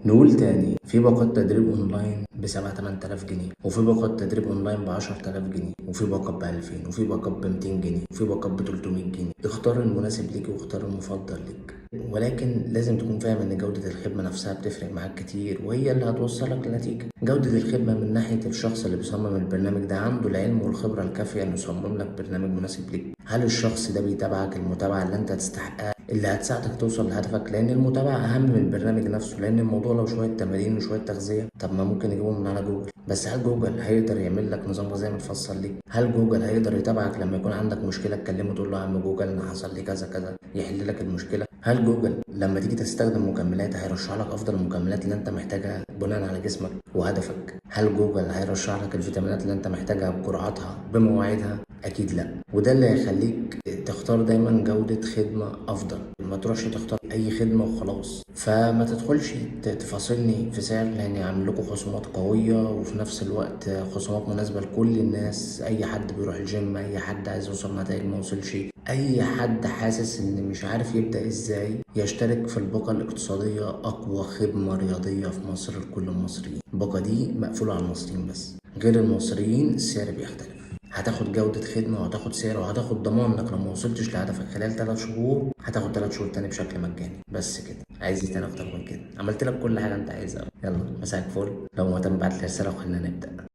نقول تاني، في باقات تدريب اونلاين ب7 8000 جنيه، وفي باقات تدريب اونلاين ب10000 جنيه، وفي باقات ب2000، وفي باقات ب200 جنيه، وفي باقات ب300 جنيه. اختار المناسب ليك واختار المفضل ليك، ولكن لازم تكون فاهم ان جودة الخدمة نفسها بتفرق معاك كتير، وهي اللي هتوصلك لنتيجة. جودة الخدمة من ناحية الشخص اللي بيصمم البرنامج ده عنده العلم والخبرة الكافية انه يصمم لك برنامج مناسب ليك. هل الشخص ده بيتابعك المتابعة اللي انت تستحقها، اللي هتساعدك توصل لهدفك؟ لان المتابعة اهم من البرنامج نفسه، لان الموضوع لو شوية تمارين وشوية تغذية، طب ما ممكن نجيبهم من على جوجل. بس هل جوجل هيقدر يعمل لك نظام غذائي متفصل ليك؟ هل جوجل هيقدر يتابعك لما يكون عندك مشكلة تكلمه تقول له يا عم جوجل انا حصل لي كذا كذا، يحل لك المشكلة؟ هل جوجل لما تيجي تستخدم مكملات هيرشح لك افضل المكملات اللي انت محتاجها بناء على جسمك وهدفك؟ هل جوجل هيرشح لك الفيتامينات اللي انت محتاجها بجرعاتها بمواعيدها؟ اكيد لا. وده اللي هيخليك تختار دايما جودة خدمة افضل، ما تروحش تختار اي خدمة وخلاص. فما تدخلش تفاصلني في سعر، لاني عامل لكم خصومات قوية، وفي نفس الوقت خصومات مناسبة لكل الناس. اي حد بيروح الجيم، اي حد عايز يوصل نتائج ما وصلش، اي حد حاسس ان مش عارف يبدأ ازاي، يشترك في الباقة الاقتصادية، اقوى خدمة رياضية في مصر لكل المصريين. الباقة دي مقفولة على المصريين بس، غير المصريين السعر بيختلف. هتاخد جودة خدمة، وهتاخد سعر، وهتاخد ضمان انك لو ما وصلتش لهدفك خلال 3 شهور هتاخد 3 شهور تاني بشكل مجاني. بس كده، عايز ايه تاني اكتر من كده؟ عملت لك كل حاجة انت عايزها. يلا مساك فل، لو مهتم ابعت لي رسالة وخلينا نبدأ.